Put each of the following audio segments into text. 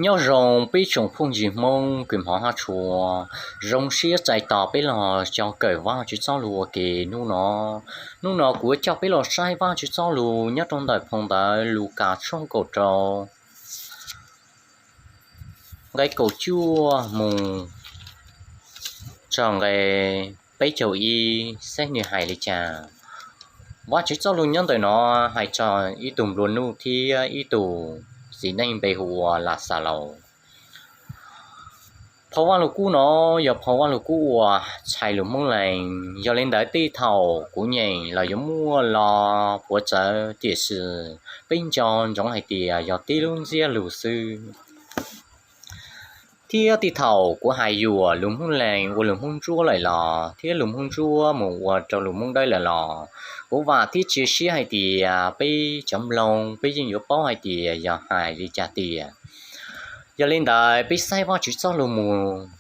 Nyob zoo peb tsoom phooj ywg Hmoob kws hmov hab tshua, zoo siab txais tos peb los coj kawm Vaajtswv txoj lug ua ke hnub no. Hnub no kuv coj peb los saib Vaajtswv txoj lug nyob rau ntawm phau ntawv Lukas tshooj kaum rau, nqe kaum cuaj mus txog nqe peb caug ib, saib nws hais li cas. Vaajtswv txoj lug nyob ntawm no hais txog ib tug nplua nuj thiab ib tug txiv neej npe hu ua Laxalaus. Phau Vaaj Lug Kub no yog phau Vaaj Lug Kub uas txhais lus Hmoob Lees, yog li ntawd tej thaum kuv nyeem los yuav muaj lo puav txawv, tiam sis peb nco ntsoov hais tias yog tib lub ntsiab lus xwb. Thiab tej thaum kuv hais yuam lus Hmoob Lees ua lus Hmoob Ntsuab lawm los thiab lus Hmoob Ntsuab mus ua rau lus Hmoob Dawb lawm los, kuv vam thiab cia siab hais tias peb cov mloog peb yeej yuav paub hais tias yog hais li cas tias. Yog li ntawd peb saib Vaajtswv txoj lug mus.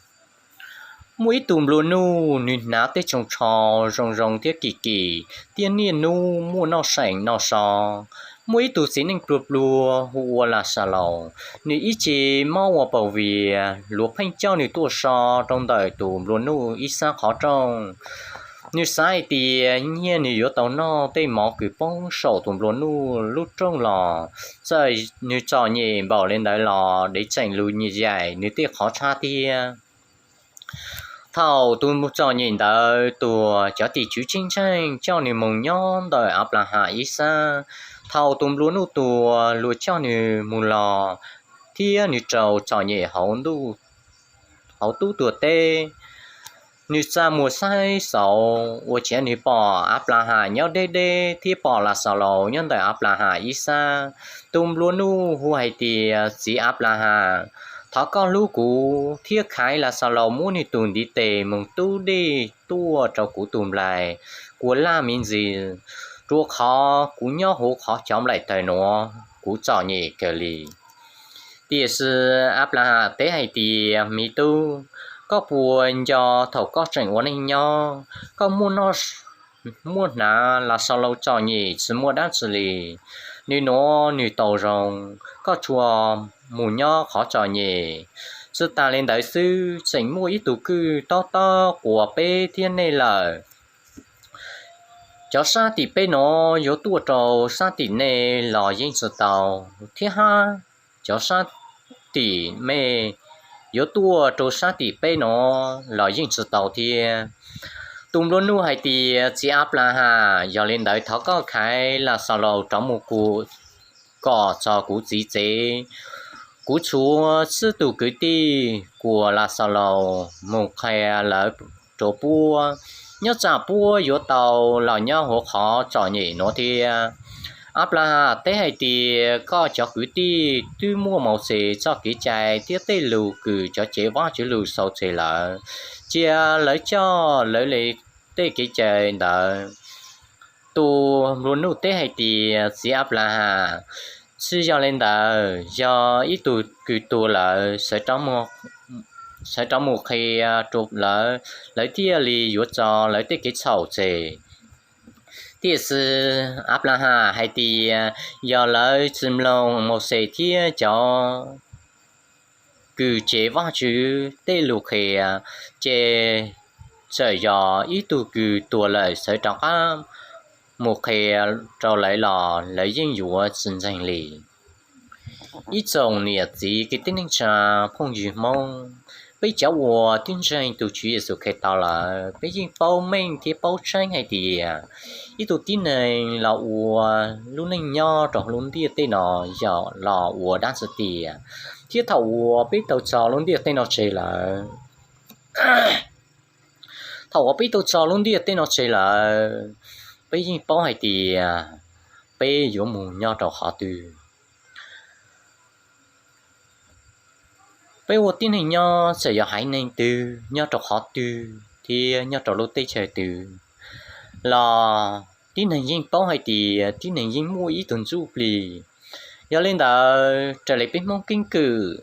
Muaj ib tug nplua nuj, nws hnav tej tsoos tsho zoo zoo thiab kim kim, thiab niaj hnub muaj noj seem noj so. Muaj ib tug txiv neej pluag pluag hu ua Laxalaus, nws ib tse mob ua paus vias, luag pheej coj nws tuaj so rau ntawm tus nplua nuj ib sab qhov rooj. Nws xav hais tias nyiaj nws yuav tau noj tej mov kws poob saum tus nplua nuj lub rooj los, txawm nws txom nyem npaum li ntawd los dev tseem lug nyiam yaim nws tej qhov tshab thiab. Thaum tus txom nyem ntawd tuag, cov tim tswv tseeb ntseeg coj nws mus nyob ntawm Anplahas ib sab. Thaum tus nplua nuj tuag, luag coj nws mus los, thiab nws raug txom nyem hauv tub tuag teb. Nws txaj muag saib xauv, ua ciav nws pom Anplahas nyob deb deb thiab pom Laxalaus nyob ntawm Anplahas ib sab. Tus nplua nuj hu hais tias, Txiv Anplahas, thov koj hlub kuv thiab khaiv Laxalaus muab nws tus ntiv tes moog tub dej tuaj rau kuv tus nplais kuas laj me ntsis, rua qhov kuv nyob huv qhov cov nplaim tawg nuav kuv txom nyem kawg li. Tiam sis Anplahas teb hais tias, Me tub, koj puas nco thaum koj tseem ua neej nyob, koj muaj hnav Laxalaus txom nyem tsi muaj dab tsi li. Nws nuav nws tau zoo, koj tsuas mus nyob qhov txom nyem. Tsi tas li ntawd xwb, tseem muaj ib tug kwj tob tob quas peb thiab nej lawm. Cov sab tim peb nuav yuav tuaj rau sab tim nej los yeej tsi tau, thiab hab cov sab tim mej yuav tuaj rau sab tim peb nuav los yeej tsi tau thiab. Tus nplua nuj hais tias, Txiv Anplahas, yog li ntawd thov koj khaiv Laxalaus rov mus kuas kom txog kuv txiv tsev. Kuv tshuav tsib tug kwv tij kuas Laxalaus mus qhia lawv rua puab, nyob tsam puab yuav tau los nyob huv qhov txom nyem nuav thiab. Anplahas teb hais tias, Koj cov kwv tij twb muaj Mauxes txoj kev cai thiab tej lus kws cov cev Vajtswv lug sau tseg lawm, cia lawv coj lawv le tej kev cai ntawd. Tus nplua nuj teb hais tias, Txiv Anplahas, tsi yog li ntawd, yog ib tug kws tuag lawm sawv rov mus qhia rua lawv, lawv thiaj li yuav tso lawv tej kev txhaum tseg. Tiam sis Anplahas hais tias, yog lawv tsi mloog Mauxes thiab cov kws cev Vajtswv tej lus qhia, ces txawm yog ib tug kws tuag lawm sawv rov qab mus qhia rau lawv los lawv yeej yuav tsi ntseeg li. Ib tsoom niam txiv kwv tij neej tsa phooj ywg Hmoob, peb cov uas twb ntseeg tus Tswv Yexus Khetos lawm, peb yeej paub meej thiab paub tseeb hais tias ib tug tib neeg los ua lub neej nyob rau lub ntiaj teb no yog los ua dab tsi tiag, thiab thaum uas peb tau tso lub ntiaj teb no tseg lawm, thaum uas peb tau tso lub ntiaj teb no tseg lawm, peb yeej paub hais tias peb yuav mus nyob rau qhov twg. Peb ua tib neeg nyob txawm yog haiv neeg twg, nyob rau qhov twg thiab nyob rau lub teb chaws twg los tib neeg yeej paub hais tias tib neeg yeej muaj ib tug ntsuj plig. Yog li ntawd raws li peb Hmoob keeb kwm,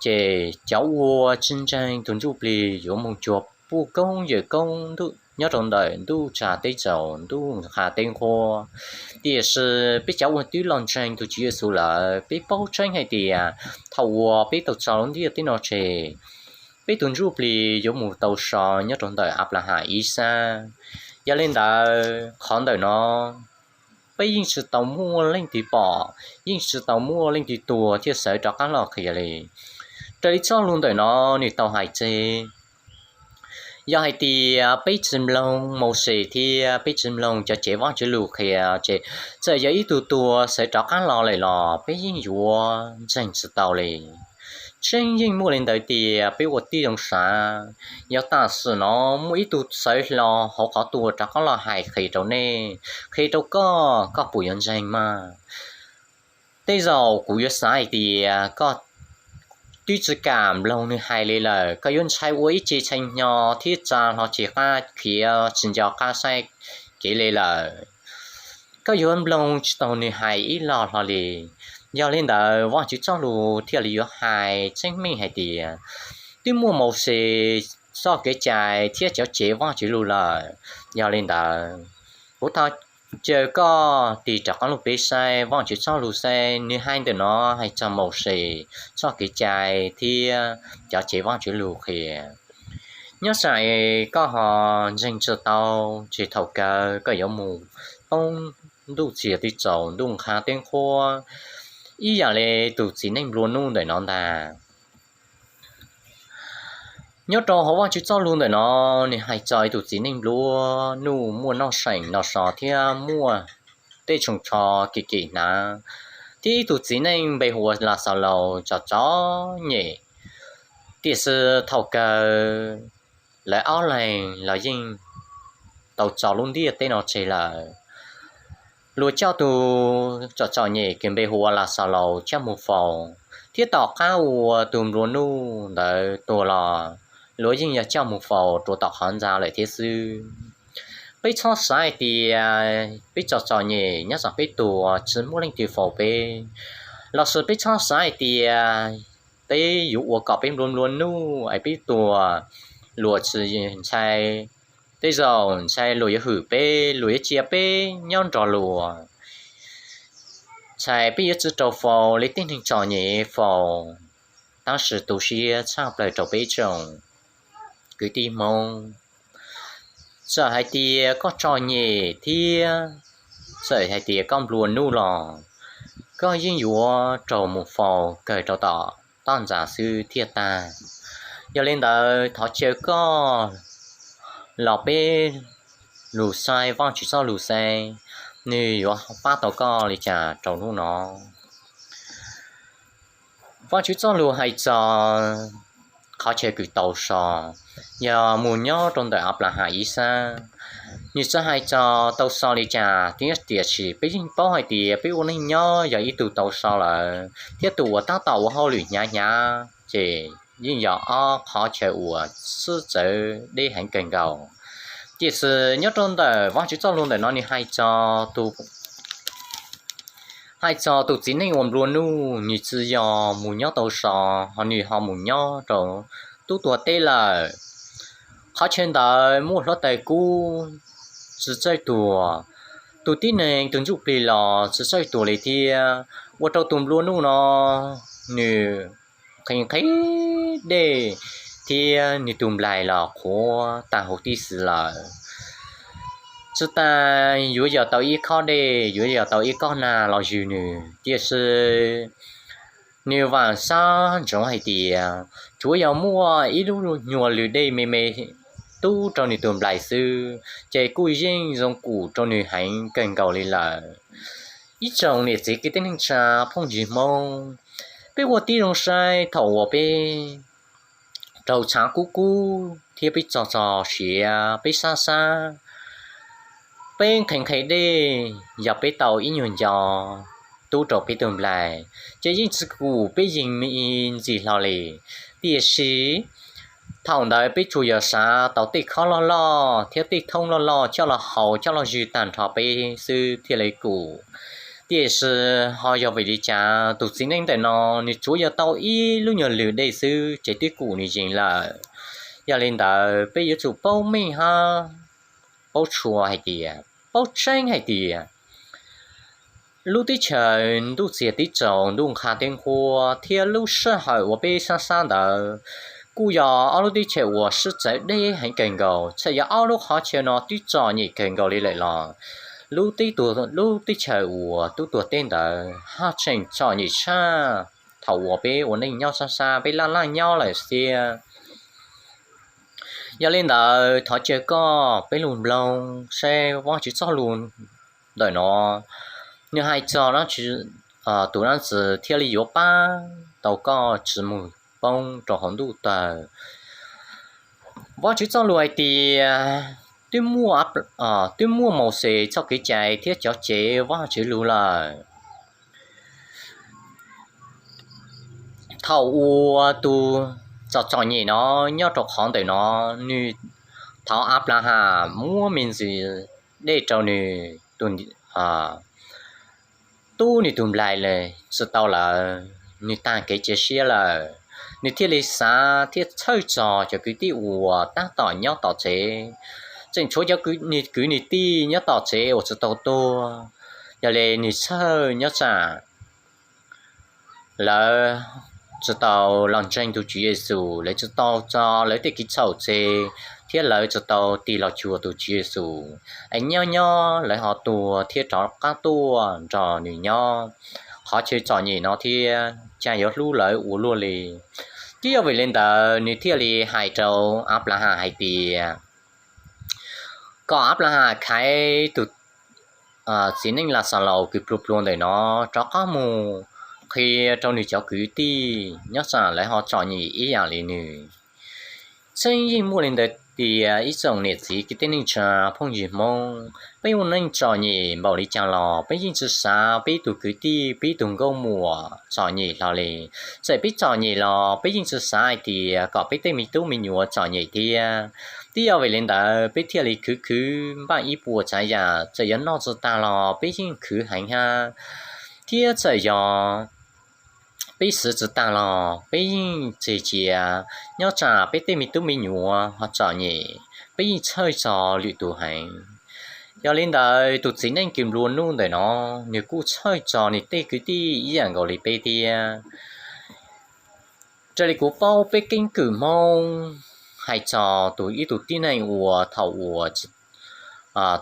ces cov uas tsi ntseeg tus ntsuj plig yuav mus cuag puj koob yawm koob nyob rau ntawm ntuj tsav teb tsaus, ntuj qha teb nquab. Tiam sis peb cov uas twb los ntseeg tus Tswv Yexus lawm, peb paub tseeb hais tias thaum uas peb tau tso lub ntiaj teb no tseg, peb tus ntsuj plig yuav mus tau so nyob rau ntawm Anplaham ib sab. Yog li ntawd qhov ntawm no peb yeej tsis tau muaj leej twg pom, yeej tsis tau muaj leej twg tuag thiaj sawv rov qab los qhia li. Raws li txoj lus ntawm no nws tau hais tseg, yog hais tias peb tsis mloog Mauxes thiab peb tsis mloog cov cev Vajtswv lus qhia, ces txawm yog ib tug tuag sawv rov qab los lawm los peb yeej yuav ntseeg tsis tau li. Tseeb yeej muaj li ntawd tiag, peb ua tib zoo sav, yog tam sim no muaj ib tug sawv hlo hauv qhov tuag rov qab los hais qhia rau nej, qhia rau koj, koj puas yuav ntseeg mas? Tej zaum kuv yuav xav hais tias koj twb tsis kam mloog nws hais li lawm, koj yuav ntshai ua ib ce tshee hnyo thiab tsa hlo ceg qab khiav tsis nco qab saib kev li lawm. Koj yuav mloog tsis tau nws hais ib los hlo li. Yog li ntawd Vajtswv txoj lus thiaj li yuav hais tseeb meej hais tias, twb muaj Mauxes txoj kev cai thiab cov cev Vajtswv lus lawm. Yog li ntawd, kuv thov caw koj tig rov qab lug peb saib Vajtswv txoj lus saib nws hais ntawm no hais txog Mauxes txoj kev cai thiab cov cev Vajtswv lus qhia. Nyob tsam koj ho ntseeg tsis tau, ces thaum kawg koj yuav mus poob ntuj txiag twb tsaus, ntuj qha twb nquab ib yam li tus txiv neej nplua nuj ntawm no ntag. Nyob rau hauv Vajtswv txoj lus ntawm no, nws hais txog ib tus txiv neej nplua nuj muaj noj seem noj so thiab muaj tej tshooj tsho kim kim hnav, thiab ib tus txiv neej npe hu ua Laxalaus txom txom nyem. Tiam sis thaum kawg lawv ob leeg los yeej tau tso lub ntiaj teb no tseg lawm. Luag coj tus txom txom nyem kws npe hu ua Laxalaus coj mus faus, thiab tom qab uas tus nplua nuj ntawd tuag los luag yeej yog coj mus faus rau tom qhov ntxa lawm thiab xwb. Peb txhob xav hais tias peb txom txom nyem nyob tsam peb tuag tsis muaj leej twg faus peb, los sis peb txhob xav hais tias peb yuav ua kom peb nplua nplua nuj es peb tuag luag tsis ntshai. Tej zaum ntshai luag yuav hwm peb, luag yuav cia peb nyob nrog luag, ntshai peb yuav tsis raug faus li tej neeg txom nyem faus. Tab sis tu siab tshaj plaws rau peb tsoom kwv tij Hmoob, txawm hais tias koj txom nyem thiab txawm hais tias koj nplua nuj los koj yeej yuav raug mus faus kawg rau tom toj ntxas xwb thiaj tag. Yog li ntawd thov caw koj los peb lug saib Vajtswv txoj lus saib nws yuav pab tau koj li cas rau hnub no. Vajtswv txoj lus hais txog qhov chaw kws tau so, yog mus nyob rau ntawm Anplaham ib sab. Nws txawm hais txog tau so li cas thiab, tiam sis peb yeej paub hais tias peb ua neej nyob yog ib tug tau so lawm thiab tus uas tab tom ua hauj lwm hnyav hnyav ces yeej yog ob qhov chaw uas txawv deb heev kawg nkaus. Tiam sis nyob rau ntawm Vajtswv txoj lus ntawm no nws hais txog tus hais txog tus txiv neej uas nplua nuj, nws tsis yog mus nyob tau so, ho nws ho mus nyob rau tub tuag teb lawm. Qhov chaw ntawd muaj hluav taws kub tsis txawj tuag, tus tib neeg tus ntsuj plig los tsis txawj tuag li thiab. Ua rau tus nplua nuj no nws nqhis nqhis dej thiab nws tus nplaig los qhuav tag huv tib si lawm. Tsis tas yuav yog tau ib khob dej, yuav yog tau ib kob nag los zwm nws, tiam sis nws vam sab ntsoov hais tias tsuav yog muaj ib lub nyuag lwm dej me me tub rau nws tus nplaig xwb ces kuj yeej zoo kum rau nws heev kawg nkaus li lawm. Ib tsoom niam txiv kwv tij neej tsa phooj ywg Hmoob, peb ua tib zoo saib thaum uas peb raug tshav kub kub thiab peb txog txog siav, peb sab sab, peb nqhis nqhis dej, yog peb tau ib nyuag nco tub rau peb tus nplaig ces yeej tsis kum peb yeej me ntsis hlo li. Tiam sis thaum ntawd peb tsuas yog xav tau tej khob loj loj thiab tej thoob loj loj coj los haus coj los zwm tag nrho peb xwb thiaj li kum. Tiam sis ho yog vim li cas tus txiv neej ntawm no nws tsuav yog tau ib lub nyuag lwm dej xwb ces twb kum nws yees lawm. Yog li ntawd peb yuav tsum paub meej hab paub tshua hais tias, paub tseeb hais tias lub teb chaws ntuj txiag teb tsaus, ntuj nqha teb nquab thiab lub sij hawm uas peb sab sab ntawd kuj yog ob lub teb chaws uas sib txawv deb heev kawg nkaus. Txawm yog ob lub qhov chaw no twb txom nyem kawg nkaus li lawm los lub teb, lub teb chaws uas tub tuag teb ntawd ho tseem txom nyem tshaj thaum uas peb ua neej nyob sab sab, peb laj laj nyob lawm thiab. Yog li ntawd thov caw koj peb lug mloog saib Vajtswv txoj lus ntawm no nws hais txog tus nab txwv thiaj li yuav pab tau koj tsis mus poob rau hauv ntuj tawg. Vajtswv txoj lus hais tias, twb muaj Mauxes txoj kev cai thiab cov cev Vajtswv lug lawm. Thaum uas tus txom txom nyem no nyob rau qhov ntawm no, nws thov Anplahas muab me ntsis dej rau nws, tub nws tus nplaig tsis tau lawm, nws tag kev cia siab lawm. Nws thiaj li xav thiab txhawj txog cov kwv tij uas tab tom nyob tom tsev, tseem tshuav cov kwv, nws kwv nws tij nyob tom tsev uas tsis tau tuag. Yog li nws txhawj nyob tsam lawv tsis tau los ntseeg tus Tswv Yexus, lawv tsis tau tso lawv tej kev txhaum tseg, thiab lawv tsis tau tig los cuag tus Tswv Yexus, es nyob nyob lawv ho tuag thiab rov qab tuaj nrog nws nyob qhov chaw txom nyem no thiab, cas yuav hlub lawv ua luaj li. Twb yog vim li ntawd nws thiaj li hais rau Anplahas hais tias, kom Anplahas khaiv tus txiv neej Laxalaus kws pluag pluag ntawm no rov qab mus qhia rau nws cov kwv tij, nyob tsam lawv ho txom nyem ib yam li nws. Tseeb yeej muaj li ntawd tiag, ib tsoom niam txiv kwv tij neej tsa phooj ywg Hmoob, peb ua neej txom nyem npaum li cas los peb yeej tsis xav peb tus kwv tij, peb tus nkauj muam txom nyem hlo li. Txawm peb txom nyem los peb yeej tsis xav hais tias kom peb tej me tub me nyuam txom nyem thiab. Twb yog vim li ntawd peb thiaj li khwv khwv npaj ib puas tsav yam, txawm yuav noj tsis tag los peb yeej khwv heev hab, thiab txawm yog peb xwv tsis tag los peb yeej tseg cia, nyob tsam peb tej me tub me nyuam ho txom nyem, peb yeej txhawj txog lwm tus heev. Yog li ntawd tus txiv neej kws nplua nuj ntawm no, nws kuj txhawj txog nws tej kwv tij ib yam nkaus li peb thiab. Raws li kuv paub peb keeb kwm Hmoob hais txog tus ib tug tib neeg uas thaum uas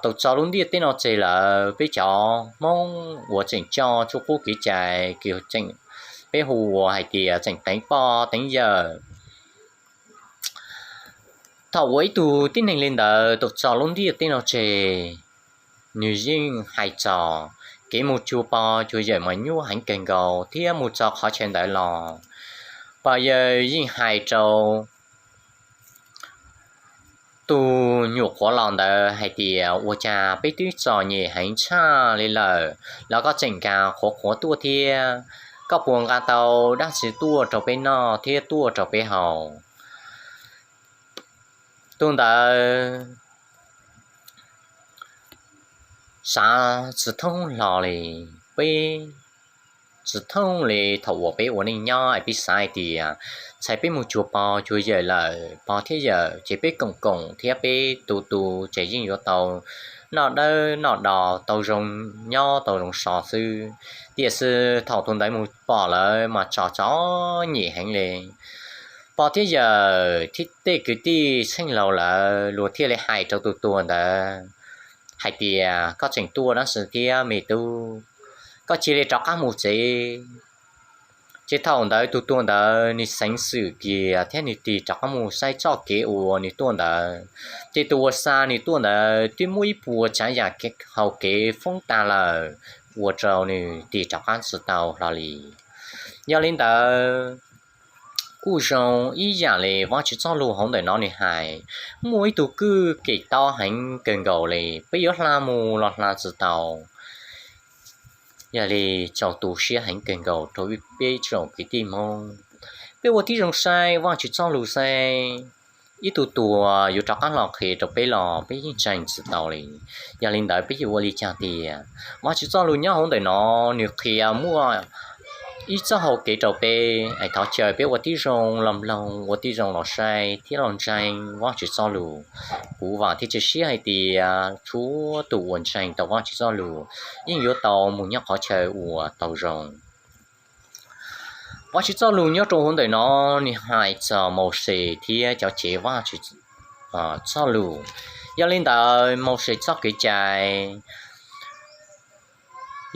tau tso lub ntiaj teb no tseg lawm, peb cov Hmoob uas tseem coj tsuj qub kev cai, peb hu ua hais tias tseem teev poj teev yawm. Thaum uas ib tug tib neeg li ntawd tau tso lub ntiaj teb no tseg, nws yeej hais txog kev mus cuag pog cuag yawm mas nyuaj heev kawg nkaus, thiab mus txog qhov chaw ntawd los pog yawg yeej hais rau tus nyuam qhuav los ntawd hais tias, ua cas peb twb txom nyem heev tshaj li lawm los koj tseem nkag qhuav qhuav tuaj thiab? Koj puas nqa tau dab tsi tuaj rau peb noj thiab tuaj rau peb haus? Tus ntawd xav tsis thoob hlo li. Peb tsis thoob li, thaum uas peb ua neej nyob es peb xav hais tias ntshai peb mus cuag pog cuag yawm lawm, pog thiab yawm ces peb koom koom thiab peb tu tu ces yeej yuav tau noj dawb noj do, tau zoo nyob tau zoo so xwb. Tiam sis thaum tus ntawd mus pom lawm mas txom txom nyem heev li. Pog thiab yawm thiab tej kwv tij txheej laus lawm luag thiaj li hais rau tus tuag ntawd hais tias, koj tseem tuaj dab tsi thiab me tub? Koj cia li rov qab mus tsev. Ces thaum ntawd tus tuag ntawd nws xeev xwm kiag thiab nws tig rov qab mus saib txoj kev uas nws tuaj ntawd. Ces tus uas xa nws tuaj ntawd twb muab ib puas tsav yam hau kev foob tag lawm, ua rau nws tig rov qab tsis tau hlo li. Yog li ntawd, kuj zoo ib yam li Vajtswv txoj lus hauv ntawm no nws hais, muaj ib tug kwj kem taub heev kawg nkaus li, peb yuav hla mus los hla tsis tau. Yog li, txaus tu siab heev kawg nkaus rau peb tsoom kwv tij Hmoob. Peb ua tib zoo saib Vajtswv txoj lus saib, ib tug tuag yuav rov qab los qhia rau peb los peb yeej ntseeg tsis tau li. Yog li ntawd peb yuav ua li cas tiag? Vajtswv txoj lus nyob hauv ntawm no nws qhia muaj ib txoj hau kev rau peb. Thov caw peb ua tib zoo los mloog, ua tib zoo los saib thiab los ntseeg Vajtswv txoj lus. Kuv vam thiab cia siab hais tias txhua tus uas ntseeg tau Vajtswv txoj lus yeej yuav tau mus nyob qhov chaw uas tau zoo. Vajtswv txoj lus nyob rau hauv ntawm no, nws hais txog Mauxes thiab cov cev Vajtswv txoj lus. Yog li ntawd Mauxes txoj kev cai,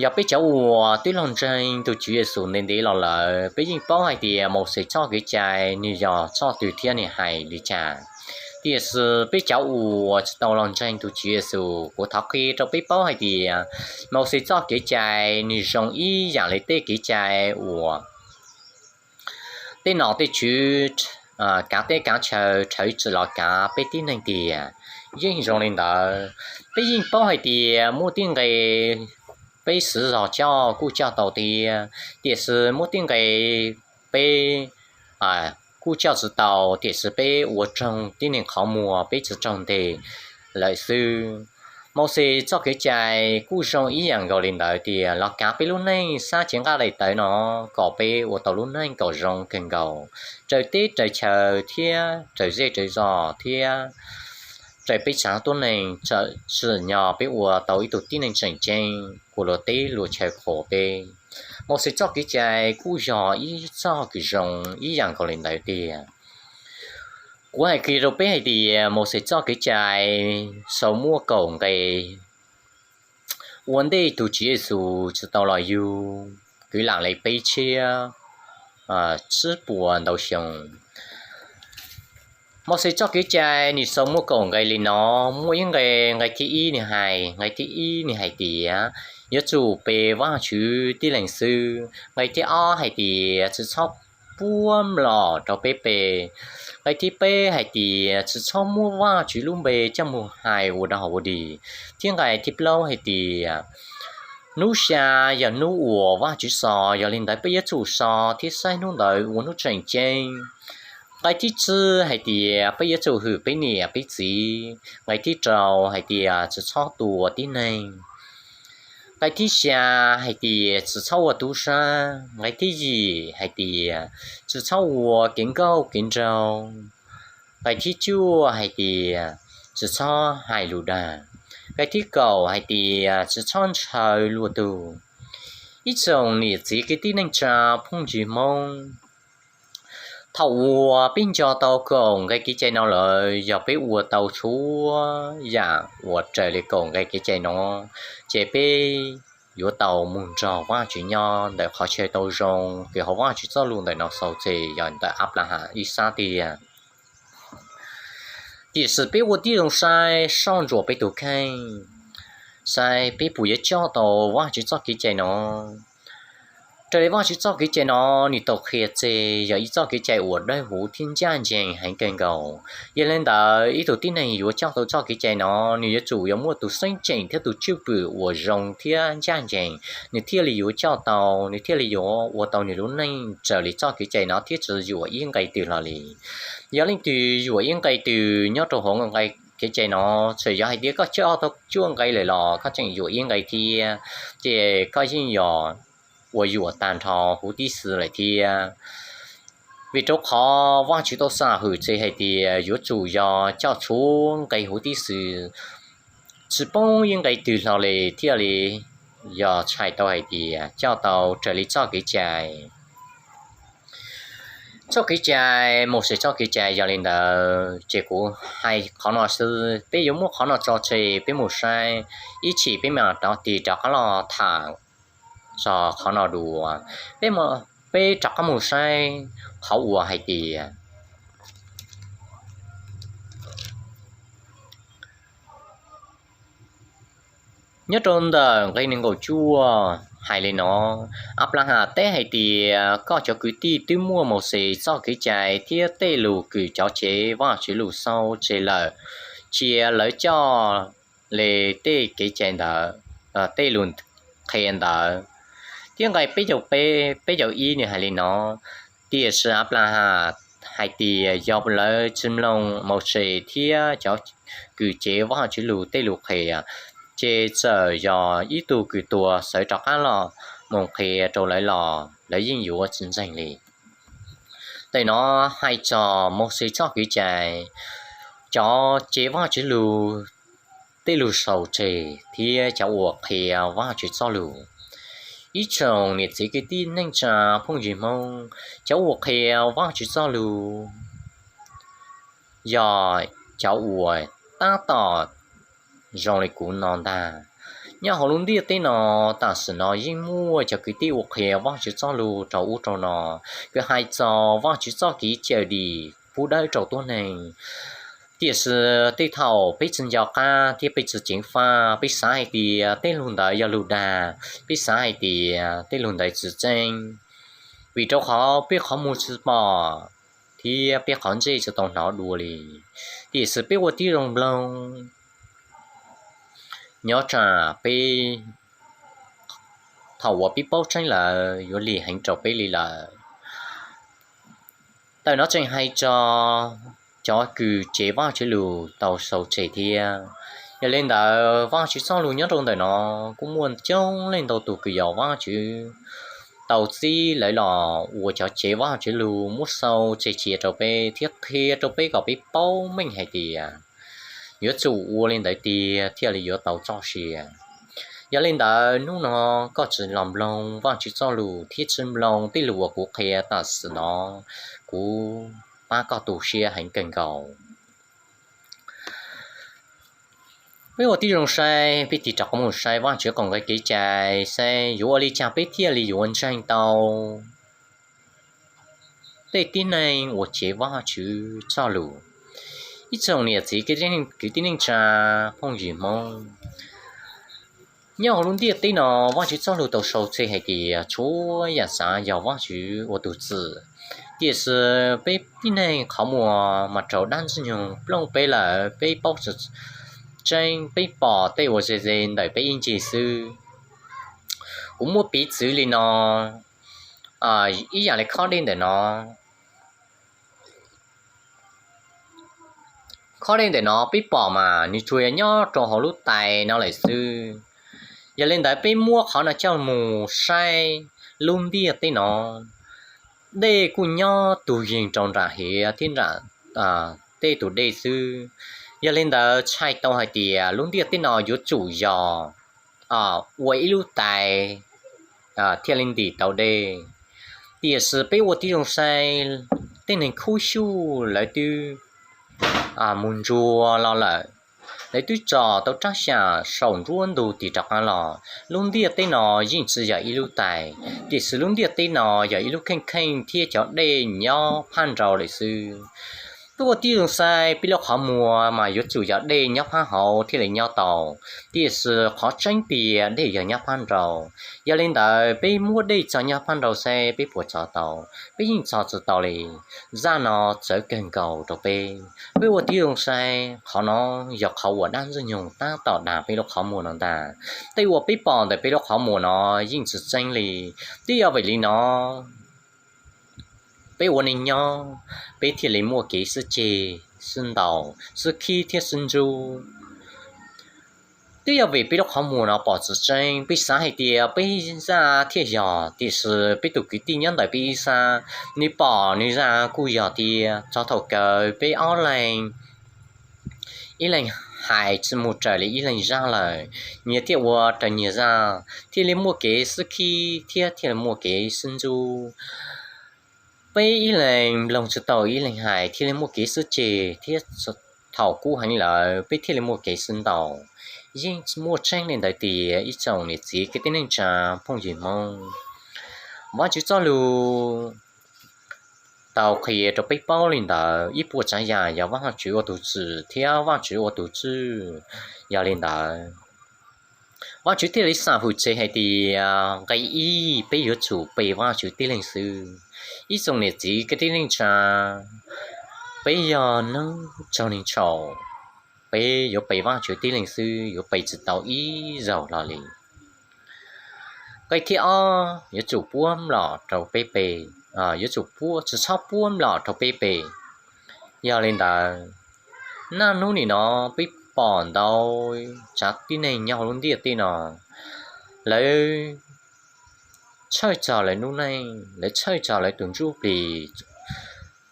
yog peb cov uas twb los ntseeg tus Tswv Yexus ntev ntev los lawm, peb yeej paub hais tias Mauxes txoj kev cai nws yog txoj twg thiab nws hais li cas. Tiam sis peb cov uas tsis tau los ntseeg tus Tswv Yexus, kuv thov qhia rau peb paub hais tias Mauxes txoj kev cai nws zoo ib yam li tej kev cai uas tej nom tej tswv kav teb kav chaw rhawv txim los kav peb tib neeg tiag. Yeej zoo li ntawd, peb yeej paub hais tias muaj tej nqe peb siv zog coj kuj coj tau thiab, tiam sis muaj tej nqe peb kuj coj tsis tau, tiam sis peb ua raug tib neeg qhov muag, peb tsis raug ntes lawm xwb. Mauxes txoj kev cai kuj zoo ib yam nkaus li ntawd tias los kav peb lub neej sab cev nqaij daim tawv no, kom peb ua tau lub neej kom zoo kawg nkaus, raws teb raws chaw thiab raws zej raws zos thiab raws peb txhua tus neeg, tsim nyog peb ua tau ib tug tib neeg tseem ceeb uas luag teb luag chaw qhuas peb. Mauxes txoj kev cai kuj yog ib txoj kws zoo ib yam nkaus li ntawd tiag. Kuv hais kiag rau peb hais tias Mauxes txoj kev cai sau muaj kaum nqe. Ua ntej tus Tswv Yexus tsis tau los yug kwv lam li peb txhiab tsib puas ntau xyoo, Mauxes txoj kev cai nws sau muaj kaum nqe li no. Muaj ib nqe, nqe thib ib nws hais, nqe thib ib nws hais tias yuav tsum pe Vajtswv tib leeg xwb. Nqe thib ob hais tias tsis txhob puab mlom rau peb pe. Nqe thib peb hais tias tsis txhob muab Vajtswv lub npe coj mus hais ua dog ua dig. Thiab nqe thib plaub hais tias hnub xya yog hnub uas Vajtswv so, yog li ntawd peb yuav tsum so thiab saib hnub ntawd ua hnub tseem ceeb. Nqe thib tsib hais tias peb yuav tsum hwm peb niam peb txiv. Nqe thib rau hais tias tsis txhob tua tib neeg. Nqe thib xya hais tias tsis txhob ua tub sab. Nqe thib yim hais tias tsis txhob ua kev nkauj kev nraug. Nqe thib cuaj hais tias tsis txhob hais lus dag. Nqe thib kaum hais tias tsis txhob ntshaw luag tug. Ib tsoom niam txiv kwv tij neej tsa phooj ywg Hmoob, thaum uas peb nco tau kaum nqe kev cai no lawm, yog peb ua tau txhua yam uas raws li kaum nqe kev cai no, ces peb yuav tau mus nrog Vajtswv nyob ntawm qhov chaw tau zoo kws hauv Vajtswv txoj lus ntawm no xaus txog yog ntawm Anplahas ib sab tiag. Tiam sis peb ua tib zoo saib soj ntsuam peb tus kheej, saib peb puas yuav coj tau Vajtswv txoj kev cai no. Raws li Vajtswv txoj kev cai no, nws tau qhia txog yog ib txoj kev cai uas dawb huv thiab ncaj ncees heev kawg nkaus. Yog li ntawd ib tug tib neeg yuav coj tau txoj kev cai no, nws yuav tsum yuav muaj tus xeeb tseem thiab tus cwj pwm uas zoo thiab ncaj ncees, nws thiaj li yuav coj tau, nws thiaj li yuav ua tau nws lub neej raws li txoj kev cai no thiab tsis yuam ib nqe twg hlo li. Yog leej twg yuam ib nqe twg nyob rau hauv nqe kev cai no, txawm yog hais tias koj coj tau cuaj nqe lawm los koj tseem yuam ib nqe thiab, ces koj yeej yog ua yuam tag nrho huv tib si lawm thiab. Vim rau qhov Vajtswv tau xam hwm txog hais tias yuav tsum yog coj txhua nqe huv tib si, tsis poob ib nqe twg hlo li thiaj li yog txhais tau hais tias coj tau raws li txoj kev cai. Txoj kev cai, Mauxes txoj kev cai yog li ntawd, ces kuv hais qhov no xwb, peb yuav muab qhov no tso tseg peb mus saib, ib chim peb mam rov tig rov qab los tham txog qhov no dua. Peb, peb rov qab mus saib qhov uas hais tias nyob rau ntawm nqe nees nkaum cuaj hais li no, Anplahas teb hais tias, koj cov kwv tij twb muaj Mauxes txoj kev cai thiab tej lus kws cov cev Vajtswv lus xaus tseg lawm, cia lawv coj li tej kev cai ntawd, tej lus qhia ntawd. Thiab nqe peb caug peb, peb caug ib nws hais li no, tiam sis Anplahas hais tias yog lawv tsis mloog Mauxes thiab cov kws cev Vajtswv lus tej lus qhia, ces txawm yog ib tug kws tuag sawv rov qab los mus qhia rau lawv los lawv yeej yuav tsis ntseeg li. Ntawm no hais txog Mauxes txoj kev cai, cov cev Vajtswv lus tej lus sau tseg thiab cov uas qhia Vajtswv txoj lus. Ib tsoom niam txiv kwv tij neej tsa phooj ywg Hmoob, cov uas qhia Vajtswv txoj lus yog cov uas tab tom zoo li kuv no ntag. Nyob hauv lub ntiaj teb no, tam sim no yeej muaj cov kwv tij uas qhia Vajtswv txoj lus rau ub rau no, kws hais txog Vajtswv txoj kev cawm dim pub dawb rau tuab neeg. Tiam sis tej thaum peb tsis nco qab thiab peb tsis ceev faj, peb xav hais tias tej lus ntawd yog lus dag, peb xav hais tias tej lus ntawd tsis tseeb, vim rau qhov peb qhov muag tsis pom thiab peb qhov ntsej tsis tau hnov dua li. Tiam sis peb ua tib zoo mloog, nyob tsam peb, thaum uas peb paub tseeb lawm yuav lim heev rau peb li lawm. Ntawm no tseem hais txog cov kws cev Vajtswv lus tau sau tseg thiab. Yog li ntawd, Vajtswv txoj lus nyob rau ntawm no kuj muaj coob leej ntau tus kws yog Vajtswv tau txib lawv los ua cov cev Vajtswv lus muab sau tseg cia rau peb thiab qhia rau peb kom peb paub meej hais tias yuav tsum ua li ntawd tiag thiaj li yuav tau txoj sia. Yog li ntawd, hnub no koj tsis los mloog Vajtswv txoj lus thiab tsis mloog tej lus uas kuv qhia tam sim no, kuv pab koj tu siab heev kawg nkaus. Peb ua tib zoo saib, peb tig rov qab mus saib Vajtswv qauv nqe kev cai saib yuav ua li cas peb thiaj li yuav ntseeg tau tej tib neeg uas cev Vajtswv txoj lus. Ib tsoom niam txiv kwv tij neej tsa phooj ywg Hmoob, nyob hauv lub ntiaj teb no, Vajtswv txoj lus tau sau tseg hais tias txhua yam txav yog Vajtswv ua tus txwm. Tiam sis peb tib neeg qhov muag mas raug dab ntxwg nyoog plooj peb lawm, peb paub tsis tseeb, peb pom tej uas ze ze ntawm peb ib ncig xwb. Kuv muab piv txwv li no, ib yam li khob dej ntawm no. Khob dej ntawm no peb pom mas nws tsuas yog nyob rau hauv lub tais no lawm xwb. Yog li ntawd peb muab qhov no coj mus saib lub ntiaj teb no, dej kuj nyob tug yeeg rau nram hiav thiab nram tej tus dej xwb. Yog li ntawd txhais tau hais tias lub ntiaj teb no yuav tsum yog ua ib lub tais thiaj li ntim tau dej. Tiam sis peb ua tib zoo saib, tej neeg khuv xyuj lawv twb mus ntsuag los lawm, lawv twb tsom tau rab xyam saum nruab ntug tig rov qab los. Lub ntiaj teb no yeej tsis yog ib lub tais, tiam sis lub ntiaj teb no yog ib lub kheej kheej thiab cov dej nyob phab nraud lawm xwb. Peb ua tib zoo saib, peb lub qhov muag mas yuav tsum yog dej nyob phab hauv thiaj li nyob tau, tiam sis qhov tseeb tiag dej yog nyob phab nraud. Yog li ntawd peb muab dej tso nyob phab nraud saib peb puas tso tau? Peb yeej tso tsis tau li. Zaj no txawv kawg nkaus rau peb. Peb ua tib zoo saib, qhov no yog qhov uas dab ntxwg nyoog tab tom dag peb lub qhov muag no ntag. Tej uas peb pom ntawm peb lub qhov muag no yeej tsis tseeb li. Twb yog vim li no peb ua neej nyob, peb thiaj li muaj kev sib ceg, sib ntaus, sib khib thiab sib ntxub. Twb yog vim peb lub qhov muag no pom tsis tseeb, peb xav hais tias peb zaj thiaj yog, tiam sis peb tus kwv tij nyob ntawm peb ib sab, nws pom nws zaj kuj yog tiag. Txog thaum kawg peb ob leeg, ib leeg hais tsis mus raws li ib leeg zaj lawm, nyias thiaj ua raws nyias zaj, thiaj li muaj kev sib khib thiab thiaj li muaj kev sib ntxub. Peb ib leeg mloog tsis tau ib leeg hais thiaj li muaj kev sib ceg thiab thaum kub heev lawm peb thiaj li muaj kev sib ntaus. Yeej muaj tseeb li ntawd tiag ib tsoom niam txiv kwv tij neej tsa phooj ywg Hmoob. Vajtswv txoj lus tau qhia rau peb paub li ntawd, ib puas tsav yam yog Vajtswv ua tus txwm thiab Vajtswv ua tus tswj. Yog li ntawd, Vajtswv thiaj li xam hwm tsev hais tias nqe ib, peb yuav tsum pe Vajtswv tib leeg xwb. Ib tsoom niam txiv kwv tij neej tsa, peb yog neeg txog neeg txhaum, peb yuav pe Vajtswv tib leeg xwb, yuav pe tsis tau ib zaug hlo li. Nqe thib ob, yuav tsum puab mlom rau peb pe, yuav tsum puab, tsis txhob puab mlom rau peb pe. Yog li ntawd, naj hnub nim no peb pom ntau tsav tib neeg nyob hauv lub ntiaj teb no, lawv tshawj txog lawv lub neej, lawv tshawj txog lawv tus ntsuj plig.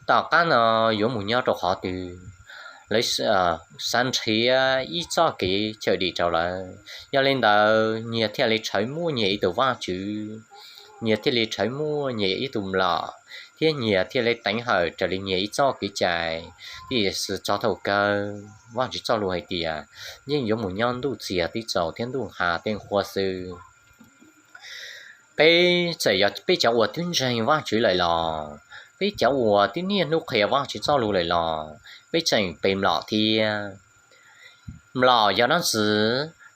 Tom qab no yuav mus nyob rau qhov twg, lawv xav nrhiav ib txoj kev cawm dim rau lawv. Yog li ntawd nyias thiaj li rhawv muaj nyias ib tug Vajtswv, nyias thiaj li rhawv muaj nyias ib tug mlom, thiab nyias thiaj li teev hawm raws li nyias ib txoj kev cai. Tiam sis txog thaum kawg Vajtswv txoj lus hais tias yeej yuav mus nyob ntuj txias teb tsaus thiab ntuj hav tej qhua xwb. Peb txawm yog peb cov uas twb ntseeg Vajtswv lawm los, peb cov uas twb niaj hnub qhia Vajtswv txoj lus lawm los, peb tseem pe mlom thiab. Mlom yog dab tsi?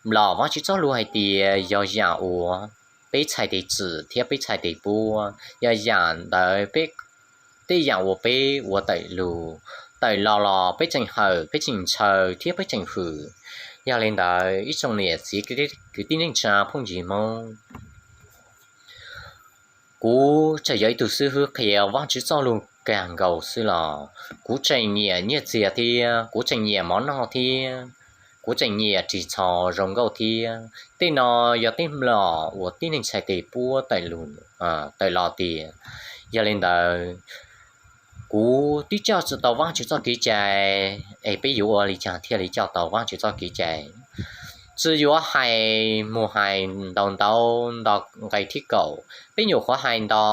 Mlom Vajtswv txoj lus hais tias yog yam uas peb txhais tes txwm thiab peb txhais tes puab, yog yam ntawd, tej yam uas peb ua tawm lus, tawm los los peb tseem hawm, peb tseem ntshaw thiab peb tseem hwm. Yog li ntawd ib tsoom niam txiv kwv tij neej tsa phooj ywg Hmoob, kuv tseem yog ib tug xib hwb qhia Vajtswv txoj lus kawg nkaus xwb los, kuv tseem nyiam nyiaj txiag thiab kuv tseem nyiam mov noj thiab kuv tseem nyiam ris tsho zoo nkauj thiab. Tej no yog tej mlom uas tib neeg txhais tes puab tawm los tiag. Yog li ntawd, kuv twb coj tsis tau Vajtswv txoj kev cai, es peb yuav ua li cas thiaj li coj tau Vajtswv txoj kev cai? Tsis yuav hais mus hais ntau ntau nto nqe thib kaum, peb nyuam qhuav hais nto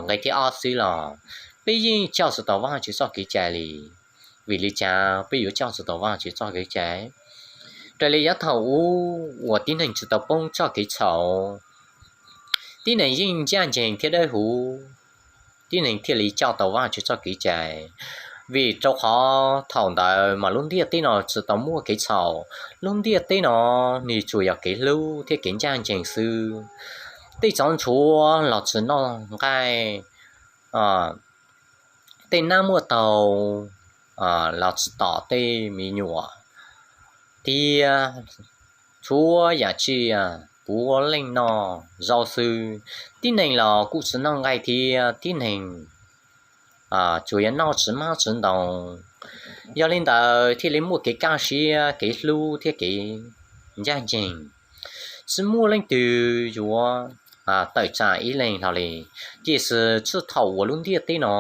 nqe thib ob xwb los peb yeej coj tsis tau Vajtswv txoj kev cai li. Vim li cas peb yuav coj tsis tau Vajtswv txoj kev cai? Raws li yav thaum ub uas tib neeg tsis tau poob txoj kev txhaum, tib neeg yeej ncaj ncees thiab dawb huv, tib neeg thiaj li coj tau Vajtswv txoj kev cai. Vim rau qhov thaum ntawd mas lub ntiaj teb no tsis tau muaj kev txhaum, lub ntiaj teb no nws tsuas yog kev hlub thiab kev ncaj ncees xwb. Tej tsov ntxhuav los tsis noj nqaij, tej nab muaj taug los tsis tom tej me nyuam, thiab txhua yam tsiaj puav leej noj zaub xwb. Tib neeg los kuj tsis noj nqaij thiab, tib neeg tsuas yog noj tsis mab tsis ntoo. Yog li ntawd thiaj li muaj kev kaj siab, kev hlub thiab kev ncaj ncees. Tsis muaj leej twg yuav tawm tsam ib leeg hlo li. Tiam sis txij thaum uas lub ntiaj teb no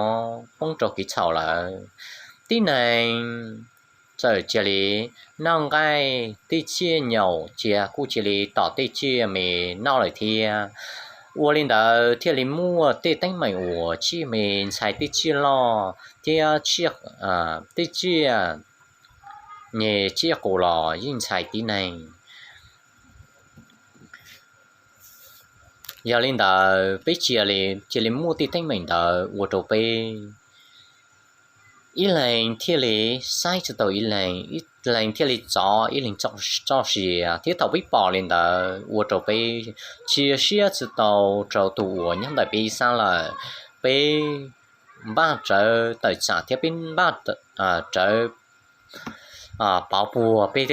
poob rau kev txhaum lawm, tib neeg txawm cia li noj nqaij, tej tsiaj nyaum cia kuj cia li tom tej tsiaj me noj lawm thiab. Ua li ntawd thiaj li muaj tej teeb meem uas tsiaj me ntxhais tej tsiaj loj thiab tej tsiaj nyeg tsiaj qus los yeej ntxhais tib neeg. Yog li ntawd peb cia li muaj tej teeb meem ntawd ua rau peb ib leeg thiaj li saib tsis taus ib leeg, ib leeg thiaj li txov ib leeg txoj sia, thiab thaum peb pom li ntawd ua rau peb tsis siab tsis tau rau tus uas nyob ntawm peb ib sab lawm. Peb npaj rawv tawm tsam thiab peb npaj rawv pov puag peb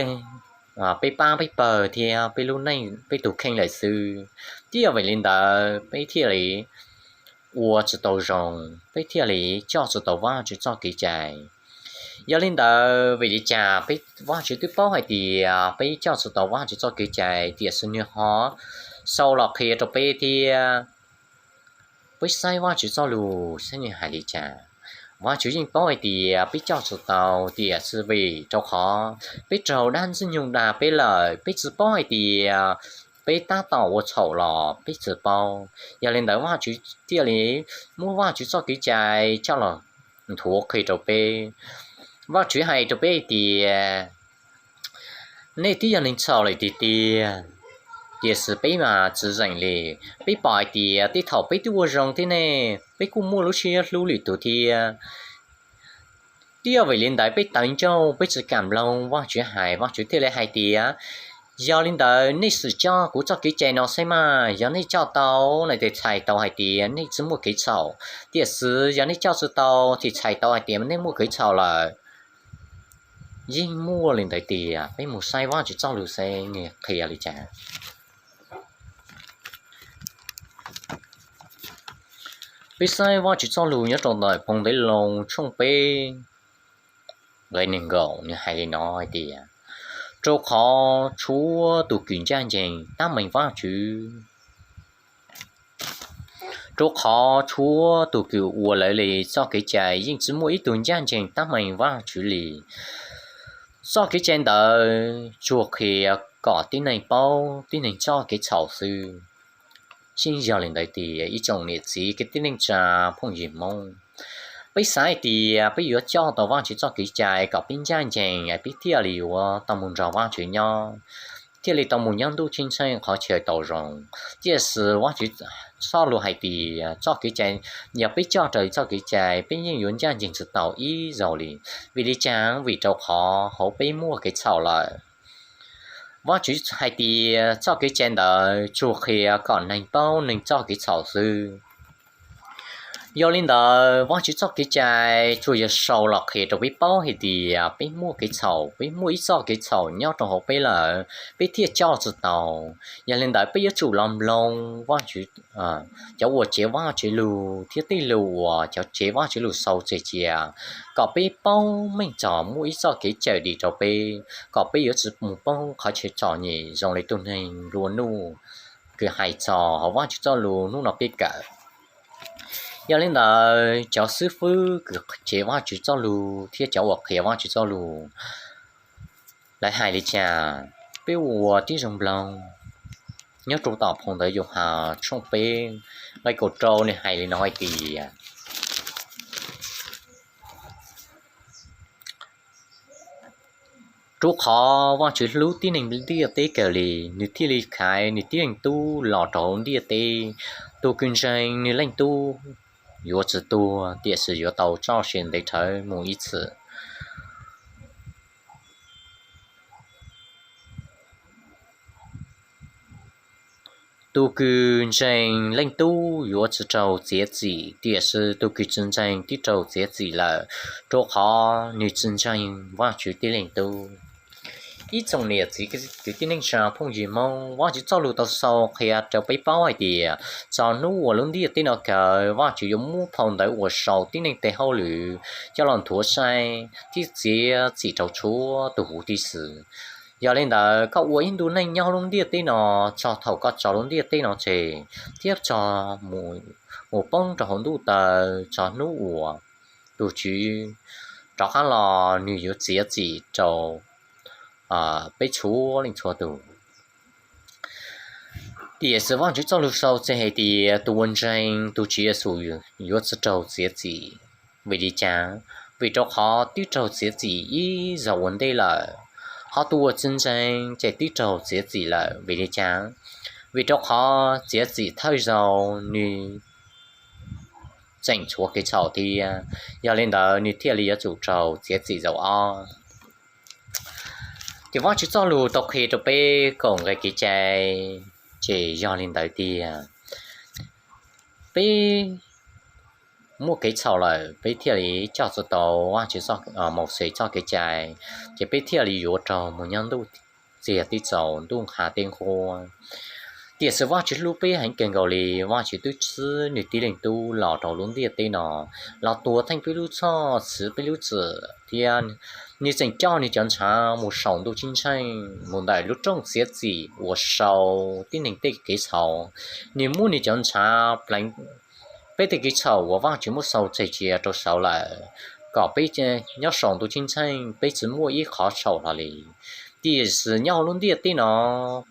pab peb pawg thiab peb lub neej peb tus kheej lawm xwb. Twb yog vim li ntawd peb thiaj li ua tsis tau zoo, peb thiaj li coj tsis tau Vajtswv txoj kev cai. Yog li ntawd vim li cas peb, Vajtswv twb paub hais tias peb coj tsis tau Vajtswv txoj kev cai tiam sis nws ho sau los qhia rau peb thiab. Peb saib Vajtswv txoj lus saib nws hais li cas. Vajtswv yeej paub hais tias peb coj tsis tau tiam sis vim rau qhov peb raug dab ntxwg nyoog dag peb lawm, peb tsis paub hais tias peb tab tom ua txhaum los peb tsis paub. Yog li ntawd Vajtswv thiaj li muab Vajtswv txoj kev cai coj los nthuav qhia rau peb. Vajtswv hais rau peb hais tias nej twb yog neeg txhaum lawm tiag tiag, tiam sis peb mas tsis zeem li. Peb pom hais tias tej thaum peb twb ua zoo thiab ne, peb kuj muaj lub siab hlub lwm tus thiab. Twb yog vim li ntawd peb tawv ncauj peb tsis kam mloog Vajtswv hais, Vajtswv thiaj li hais tias, yog li ntawd nej sim coj kuv txoj kev cai no saib mas, yog nej coj tau no ces txhais tau hais tias nej tsis muaj kev txhaum, tiam sis yog nej coj tsis tau ces txhais tau hais tias nej muaj kev txhaum lawm. Yeej muaj li ntawd tiag, peb mus saib Vajtswv txoj lus saib nws qhia li cas. Peb saib Vajtswv txoj lus nyob rau ntawm Phoo Ntev Loo tshooj peb nqe nees nkaum, nws hais li no hais tias, rau qhov tshuav tus kws ncaj ncees tab meeg Vajtswv. Rau qhov txhua tus kws ua lawv li txoj kev cai yeej tsi muaj ib tug ncaj ncees tab meeg Vaajtswv li. Txoj kev cai ntawd tsuas qhia kom tib neeg paub tib neeg txoj kev txhaum xwb. Tseeb yog li ntawd tiag ib tsoom niam txiv kwv tij neej tsa phooj ywg Hmoob, peb xav hais tias peb yuav coj tau Vaajtswv txoj kev cai kom peb ncaj ncees es peb thiaj li yuav tau moog nrog Vaajtswv nyob, thiaj li tau moog nyob ntuj ceeb tsheej qhov chaw tau zoo. Tiam sis Vaajtswv txoj lus hais tias txoj kev cai, yog peb coj raws li txoj kev cai peb yeej yuav ncaj ncees tsi tau ib zaug li. Vim li cas? Vim rau qhov hauv peb muaj kev txhaum lawm. Vaajtswv hais tias txoj kev cai ntawd tsuas qhia kom neeg paub neeg txoj kev txhaum xwb. Yog li ntawd Vaajtswv txoj kev cai tsuas yog sau los qhia rau peb paub hais tias peb muaj kev txhaum, peb muaj ib txoj kev txhaum nyob rau hauv peb lawm, peb thiaj coj tsi tau. Yog li ntawd peb yuav tsum los mloog Vaajtswv, cov uas tsev Vaajtswv lug thiab tej lus uas cov tsev Vaajtswv lug sau tseg cia, kom peb paub meej txog muaj ib txoj kev cawm dim rau peb, kom peb yuav tsi mus poob qhov chaw txom nyem zoo li tug neeg nplua nuj kws hais txog hauv Vaajtswv txoj lus hnub no peb kawm. Yog li ntawd cov xib fwb kws tsev Vaajtswv txoj lus thiab cov uas qhia Vaajtswv txoj lus, lawv hais li cas? Peb ua tib zoo mloog nyob rau tom phau ntawv Yauhas tshooj peb nqe kaum rau, nws hais li no hais tias, rau qhov Vaajtswv hlub tib neeg ntiaj teb kawg li, nws thiaj li khaiv nws tib leeg Tub los rau hauv ntiaj teb. Tus kws ntseeg nws Leej Tub yuav tsi tuag, tiam sis yuav tau txoj sia ntev dhawv mus ib txhis. Tus kws ntseeg Leej Tub yuav tsi raug txiav txim, tiam sis tus kws tsi ntseeg twb raug txiav txim lawm, rau qhov nws tsi ntseeg Vaajtswv tib leeg Tub. Ib tsoom niam txiv kwv tij neej tsa phooj ywg Hmoob, Vaajtswv txoj lus tau sau qhia rau peb paub hais tias txog hnub uas lub ntiaj teb no kawg, Vaajtswv yuav muab phau ntawv uas sau tib neeg tes hauj lwm coj los nthuav saib thiab txiav txim rau txhua tus huv tib si. Yog li ntawd koj ua ib ntu neej nyob lub ntiaj teb no, txog thaum koj tso lub ntiaj teb no tseg thiab txog mus poob rau hauv ntuj taw, txog hnub uas tus Tswv rov qab los nws yuav txiav txim rau peb txhua leej txhua tus. Tiam sis Vaajtswv txoj lus sau tseg hais tias tus uas ntseeg tus Tswv Yexus yuav tsi raug txiav txim. Vim li cas? Vim rau qhov twb raug txiav txim ib zaug ua ntej lawm, ho tus uas tsi ntseeg ces twb raug txiav txim lawm. Vim li cas? Vim rau qhov txiav txim thawj zaug nws tseem tshuav kev txhaum thiab, yog li ntawd nws thiaj li yuav tsum raug txiav txim zaum ob. Ces Vaajtswv txoj lus tau qhia rau peb kaum nqe kev cai, ces yog li ntawd tiag, peb muaj kev txhaum lawm peb thiaj li coj tsi tau Vaajtswv, Mauxes txoj kev cai, ces peb thiaj li yuav raug mus nyob ntuj txiag teb txaus, ntuj nqha teb nquab. Tiam sis Vaajtswv hlub peb heev kawg nkaus li, Vaajtswv twb txib nws tib leeg Tub los rau lub ntiaj teb no, los tuag theej peb lub txhoj, txhiv peb lub txim thiab nws tseem coj nws cov ntshav mus saum ntuj ceeb tsheej, mus ntawm lub rooj txiav txim uas sau tib neeg tej kev txhaum. Nws muab nws cov ntshav pleev peb tej kev txhaum uas Vaajtswv muab sau tseg cia rau saud lawm, kom peb nyob saum ntuj ceeb tsheej peb tsi muaj ib qhov txhaum hlo li. Tiam sis nyob hauv lub ntiaj teb no,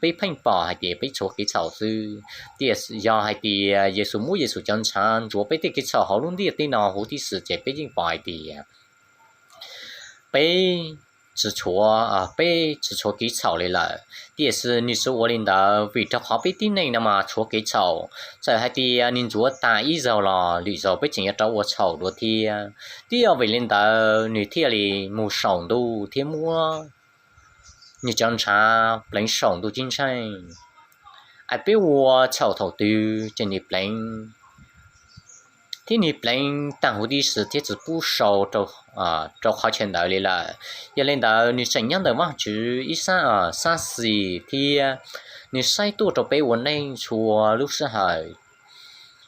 peb pheej pom hais tias peb tshuav kev txhaum xwb. Tiam sis yog hais tias Yexus muab Yexus cov ntshav ntxuav peb tej kev txhaum hauv lub ntiaj teb no huv tib si ces peb yeej pom hais tias peb tsi tshuav, peb tsi tshuav kev txhaum li lawm. Tiam sis nws tsi ua li ntawd, vim rau qhov peb tib neeg no mas tshuav kev txhaum, txawm hais tias nws ntxuav tas ib zaug los lwm zaug peb tseem yuav rov ua txhaum dua thiab. Twb yog vim li ntawd nws thiaj li mus saum ntuj thiab muab nws cov ntshav pleev saum ntuj ceeb tsheej. Es peb ua txhaum thaum twg ces nws pleev, thiab nws pleev tag huv tib si thiab tsi pub sau rau qhov chaw ntawd li lawm. Yog li ntawd nws tseem nyob ntawm Vaajtswv ib sab, sab xis thiab nws saib tuaj rau peb ua neej txhua lub sij hawm.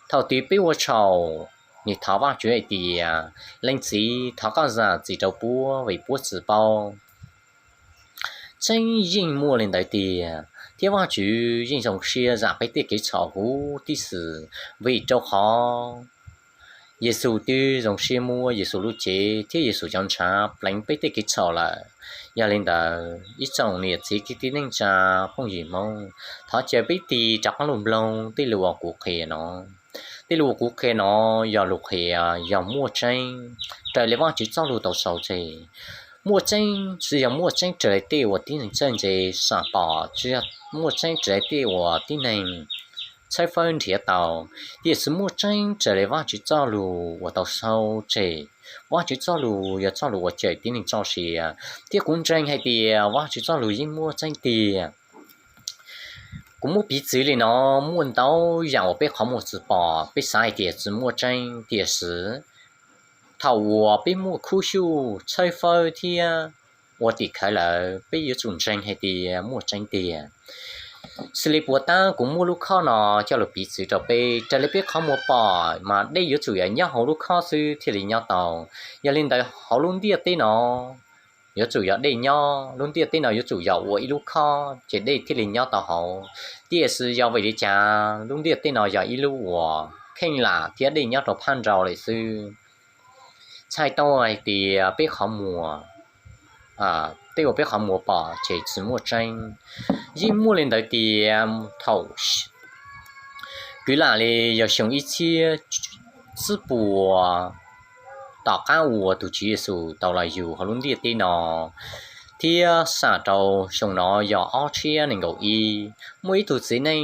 Thaum twg peb ua txhaum, nws thov Vaajtswv hais tias, Leej Txiv, thov koj zam txim rau puab vim puab tsi paub. Tseeb yeej muaj li ntawd tiag, thiab Vajtswv yeej zoo siab zam peb tej kev txhaum huv tib si, vim rau qhov Yexus twb zoo siab muab Yexus lub cev thiab Yexus cov ntshav pleev peb tej kev txhaum lawm. Yog li ntawd ib tsoom niam txiv kwv tij neej tsa phooj ywg Hmoob, thov caw peb tig rov qab los mloog tej lus uas kuv qhia no. Tej lus uas kuv qhia no yog lus qhia yog muaj tseeb raws li Vajtswv txoj lus tau sau tseg. Muaj tseeb tsis yog muaj tseeb raws li tej uas tib neeg txawj ntse sam pom, tsis yog muaj tseeb raws li tej uas tib neeg tshawb fawb nrhiav tau, tiam sis muaj tseeb raws li Vajtswv txoj lus uas tau sau tseg. Vajtswv txoj lus yog txoj lus uas cawm tib neeg txoj sia, thiab kuv ntseeg hais tias Vajtswv txoj lus yeej muaj tseeb tiag. Kuv muab piv txwv li no, muaj ntau yam uas peb qhov muag tsis pom, peb xav hais tias tsis muaj tseeb, tiam sis thaum uas peb muaj khuab xyuj tshawb fawb thiab ua tim khawv lawm, peb yuav tsum ntseeg hais tias muaj tseeb tiag. Xws li puas tab kuv muab lub khob no coj los piv txwv rau peb, raws li peb qhov muag pom mas dej yuav tsum yog nyob hauv lub khob xwb thiaj li nyob tau. Yog li ntawd hauv lub ntiaj teb no yuav tsum yog dej nyob, lub ntiaj teb no yuav tsum yog ua ib lub khob ces dej thiaj li nyob tau hauv. Tiam sis yog vim li cas lub ntiaj teb no yog ib lub uas kheej lam thiab dej nyob rau phab nrau lawm xwb? Txhais tau hais tias peb qhov muag, tej uas peb qhov muag pom ces tsis muaj tseeb. Yeej muaj li ntawd tias thaum kwv lam li yog xyoo ib txhiab tsib puas tom qab uas tus Tswv Yexus tau los yug hauv lub ntiaj teb no, thiab xam rau xyoo no yog ob txhiab nees nkaum ib, muaj ib tug txiv neej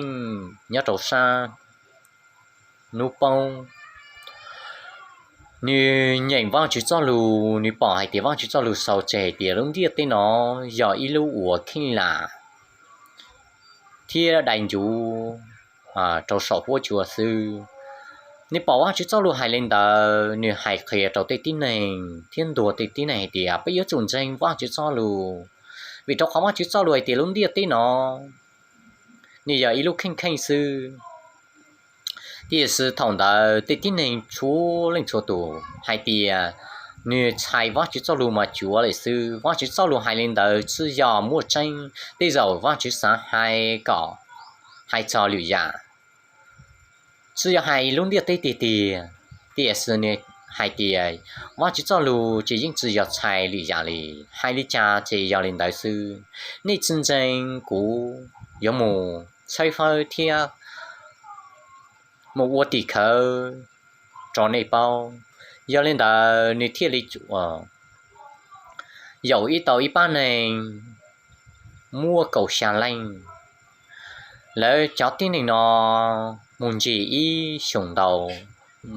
nyob rau sab hnub poob. Nws nyeem Vajtswv txoj lus, nws pom hais tias Vajtswv txoj lus sau tseg hais tias lub ntiaj teb no yog ib lub uas kheej lam thiab dai ncuv rau saum huab cua xwb. Nws pom Vajtswv txoj lus hais li ntawd, nws hais qhia rau tej tib neeg thiab ntuas tej tib neeg hais tias peb yuav tsum ntseeg Vajtswv txoj lus, vim rau qhov Vajtswv txoj lus hais tias lub ntiaj teb no nws yog ib lub kheej kheej xwb. Tiam sis thaum ntawd tej tib neeg txhua leej txhua tus hais tias nws txhais Vajtswv txoj lus mas cuav lawm xwb. Vajtswv txoj lus hais li ntawd tsis yog muaj tseeb, tej zaum Vajtswv xav hais kom hais txog lwm yam, tsis yog hais lub ntiaj teb tiag tiag. Tiam sis nws hais tias Vajtswv txoj lus ces yeej tsis yog txhais lwm yam li, hais li cas ces yog li ntawd xwb. Nej tsis ntseeg kuv yuav mus tshawb fawb thiab mus ua tim khawv rau nej paub. Yog li ntawd nws thiaj li yaum ib tau ib pab neeg muaj kaum xya leej. Lawv cov tib neeg no mus ntsis ib xyoos ntau,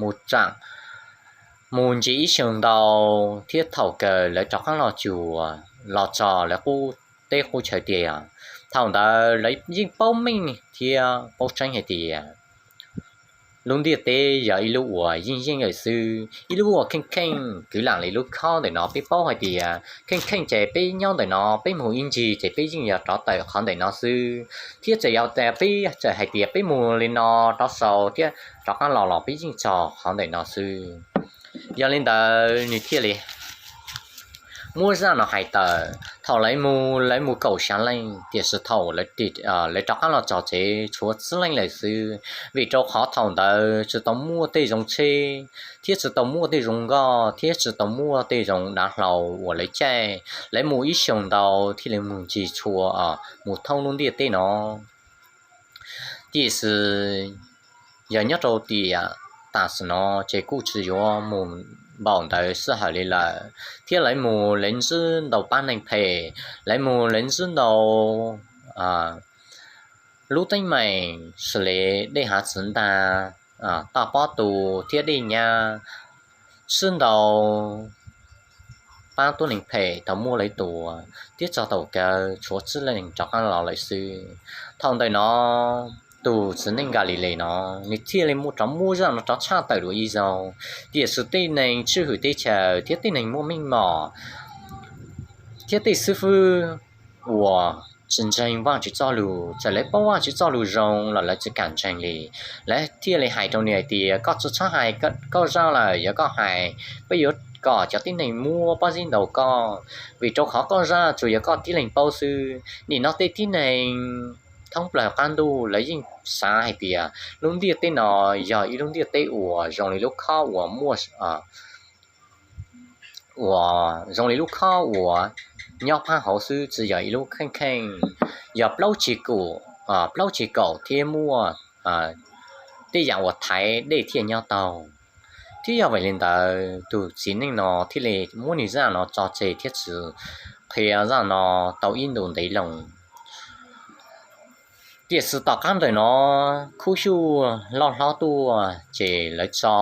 mus tsaam, mus ntsis ib xyoos ntau, thiab thaum kawg lawv rov qab los tsuas los txog lawv qub teb qub chaw tiag. Thaum ntawd lawv yeej paub meej thiab paub tseeb hais tias lub ntiaj teb yog ib lub uas yeej yeej lawm xwb, ib lub uas kheej kheej kwv lam li lub khob ntawm no. Peb paub hais tias kheej kheej ces peb nyob ntawm no, peb mus ib ncig ces peb yeej yog rov tawm qhov ntawm no xwb, thiab txawm yog tias peb txawm hais tias peb mus li no rov saud thiab rov qab los los peb yeej txog qhov ntawm no xwb. Yog li ntawd nws thiaj li muab zaj no hais tawm, thaum lawv mus, lawv mus kaum xya leej, tiam sis thaum lawv rov qab los txog tsev tshuav tsib leej lawm xwb, vim rau qhov thaum ntawd tsis tau muaj tej zoov tsheb, thiab tsis tau muaj tej zoov nkoj, thiab tsis tau muaj tej zoov dav hlau uas lawv caij. Lawv mus ib xyoos ntau thiaj li mus ncig txhua, mus thoob lub ntiaj teb no. Tiam sis yog nyob rau tiam tam sim no ces kuj tsis yuav mus npaum ntawd sij hawm li lawm, thiab lawv mus lawv ntsib ntau pab neeg phem, lawv mus lawv ntsib ntau lub teeb meem xws li dej hav txwv ntag, toj pob tu thiab dej nyab, sib ntau pab tuab neeg phem tau muab lawv tua, thiab txog thaum kawg tshuav tsib leeg rov qab los lawm xwb. Thaum ntawm no tus txiv neej Nkas Lis Lis no nws thiaj li muab rov muab zaj no rov tshaj tawm dua ib zaug, tiam sis tej neeg tswj hwm teb chaws thiab tej neeg muaj meej mom thiab tej xib fwb uas tsis ntseeg Vajtswv txoj lus, txawm lawv paub Vajtswv txoj lus zoo los lawv tsis kam ntseeg li. Lawv thiaj li hais rau nws hais tias, koj tsis txhob hais koj zaj lawm, yog koj hais peb yuav kom cov tib neeg muab pob zeb ntaus koj, vim rau qhov koj zaj tsuas yog koj tib leeg paub xwb. Nim no tej tib neeg thoob plaws qab ntuj lawv yeej xav hais tias lub ntiaj teb no yog ib lub ntiaj teb uas zoo li lub khob uas muaj uas zoo li lub khob uas nyob phab hauv xwb, tsis yog ib lub kheej kheej, yog plaub tsis kaum, plaub tsis kaum thiab muaj tej yam uas thaiv dej thiaj nyob tau. Thiab yog vim li ntawd tus txiv neej no thiaj li muab nws zaj no tso tseg thiab tsis qhia zaj no tau ib ntus ntev loo. Tiam sis tom qab ntawm no khub xyuj loj hlob tuaj ces lawv tso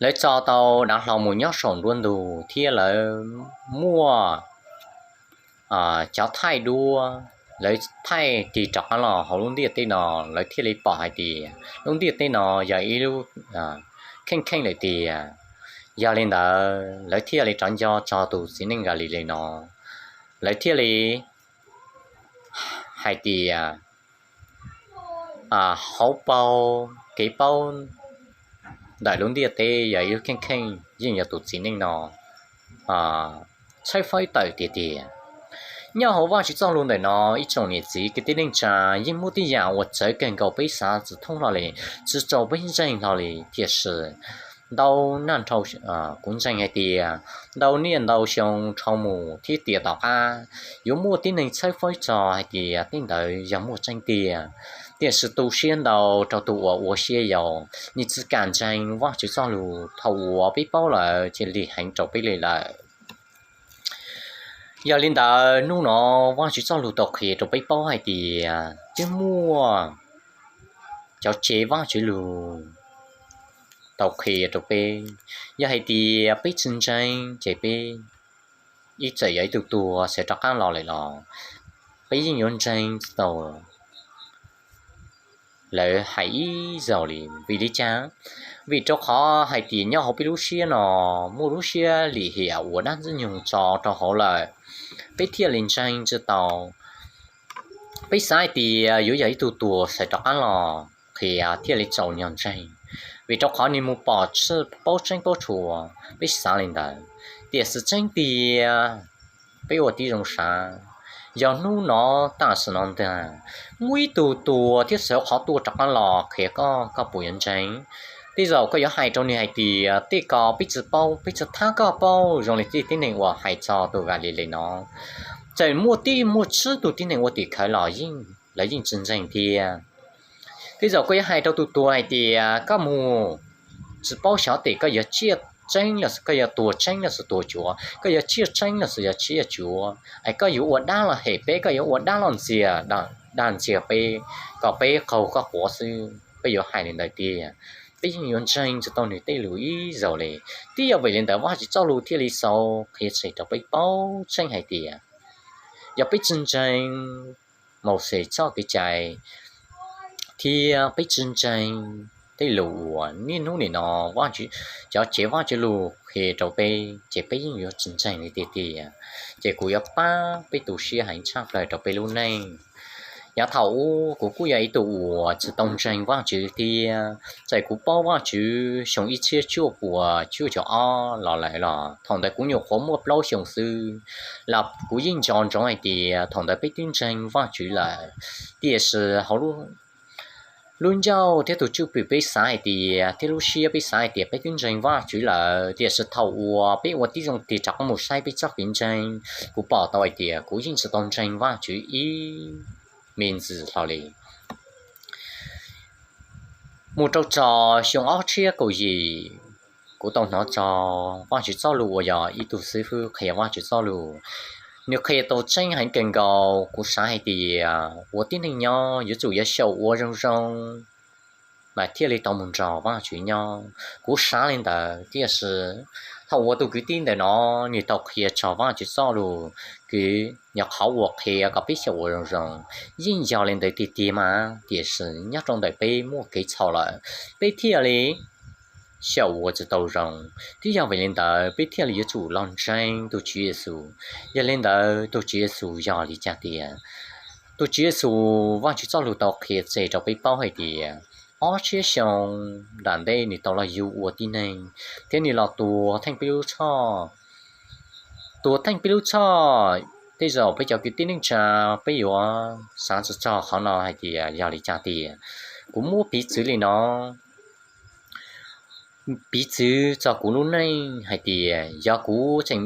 lawv tso tau dav hlau mus nyob saum nruab ntug thiab lawv muaj cov thaij duab, lawv thaij tig rov qab los hauv lub ntiaj teb no, lawv thiaj li pom hais tias lub ntiaj teb no yog ib lub kheej kheej lawm tiag. Yog li ntawd lawv thiaj li rov nco txog tus txiv neej Nkas Lis Lis no, lawv thiaj li hais tias hauv paus kev paub ntawm lub ntiaj teb yog ib lub kheej kheej yeej yog tus txiv neej no tshawb fawb tawm tiag tiag. Nyob hauv Vajtswv txoj lus ntawm no, ib tsoom niam txiv kwv tij neej tsa, yeej muaj tej yam uas txawv kawg nkaus peb xav tsis thoob hlo li, tsis tau peb ntseeg hlo li. Tiam sis ntau nag nrhau, kuv ntseeg hais tias ntau niaj ntau xyoo dhau mus thiab tiam tom qab yuav muaj tib neeg tshawb fawb txog hais tias tej ntawd yog muaj tseeb tiag. Tiam sis tu siab ntau rau tus uas ua siab yau, nws tsis kam ntseeg Vajtswv txoj lus. Thaum uas peb paub lawm ces lig heev rau peb li lawm. Yog li ntawd hnub no Vajtswv txoj lus tau qhia rau peb paub hais tias twb muaj cov tsev Vajtswv lus tau qhia rau peb. Yog hais tias peb tsis ntseeg ces peb ib txawm yog ib tug tuag xav rov qab los lawm los peb yeej yuav ntseeg tsis tau lawv hais ib zaug li. Vim li cas? Vim rau qhov hais tias nyob hauv peb lub siab no muaj lub siab lim hiam uas dab ntxwg nyoog tso rau hauv lawm, peb thiaj li ntseeg tsis tau. Peb xav hais tias yuav yog ib tug tuag xav rov qab los qhia thiaj li txaus nyog ntseeg, vim rau qhov nws mus pom paub tseeb paub tshua. Peb xav li ntawd, tiam sis tseeb tiag peb ua tib zoo sav, yog hnub no tam sim no ntag muaj ib tug tuag thiab sawv qhov tuaj rov qab los qhia koj, koj puas yuav ntseeg? Tej zaum koj yuav hais rau nws hais tias tej ko peb tsis paub, peb tsis thab koj paub, zoo li tej tib neeg uas hais txog tus Nkas Lis Lis no. Txawm muaj tib muaj tsib tug tib neeg ua tim khawv los lawv yeej tsis ntseeg thiab. Tej zaum koj yuav hais rau tus tuag hais tias koj mus tsis paub xyov tias koj yuav tsiaj tseeb los koj yuav tuag tseeb los sis tuag cuav, koj yuav tsiaj tseeb los sis yuav tsiaj cuav, es koj yuav ua dab los hem peb, koj yuav ua dab los ntxias, dag ntxias peb, kom peb qaug koj quav xwb, peb yuav hais li ntawd tiag. Peb yeej yuav ntseeg tsis tau nws tej lus ib zaug li. Twb yog vim li ntawd Vajtswv txoj lus thiaj li sau qhia tseg rau peb paub tseeb hais tias yog peb tsis ntseeg Mauxes txoj kev cai thiab peb tsis ntseeg tej lus uas niaj hnub nim no cov tsev Vajtswv lus qhia rau peb, ces peb yeej yuav tsis ntseeg li tiag tiag. Ces kuv yuav pab peb tu siab heev tshaj plaws rau peb lub neej. Yav thaum ub kuv kuj yog ib tug uas tsis tau ntseeg Vajtswv thiab, txawm kuv paub Vajtswv xyoo ib txhiab cuaj puas cuaj caum ob los lawm los thaum ntawd kuv nyuam qhuav muaj plaub xyoos xwb, los kuv yeej nco ntsoov hais tias thaum ntawd peb twb ntseeg Vajtswv lawm. Tiam sis hauv lub ncauj thiab tus cwj pwm peb xav hais tias, thiab lub siab peb xav hais tias peb twb ntseeg Vajtswv lawm, tiam sis thaum uas peb ua tib zoo tig rov qab mus saib peb txoj kev ntseeg, kuv pom tau hais tias kuv yeej tsis tau ntseeg Vajtswv ib me ntsis hlo li. Mus rau txog xyoo ob txhiab kaum yim, kuv tau hnov txog Vajtswv txoj lus uas yog ib tug xib fwb qhia Vajtswv txoj lus. Nws qhia tau tseeb heev kawg nkaus, kuv xav hais tias ua tib neeg nyob yuav tsum yuav xyaum ua zoo zoo mas thiaj li tau mus nrog Vajtswv nyob. Kuv xav li ntawd, tiam sis thaum uas tus kwv tij ntawm no nws tau qhia txog Vajtswv txoj lus, kwv nyuam qhuav uas qhia kom peb xyaum ua zoo zoo, yeej yog li ntawd tiag tiag mas, tiam sis nyob rau ntawm peb muaj kev txhaum lawm, peb thiaj li xyaum ua tsis tau zoo. Twb yog vim li ntawd peb thiaj li yuav tsum los ntseeg tus Tswv Yexus. Yog li ntawd tus Tswv Yexus yog li cas tiag? Tus Tswv Yexus, Vajtswv txoj lus tau qhia tseg rau peb paub hais tias ob txhiab xyoo nram ntej nws tau los yug ua tib neeg thiab nws los tuag theej peb lub txhoj. Tuag theej peb lub txhoj tej zaum peb cov kwv tij neej tsa peb yuav xav txog txog qhov no hais tias yog li cas tias kuv muab piv txwv li no, piv txwv txog kuv lub neej hais tias yog kuv tseem,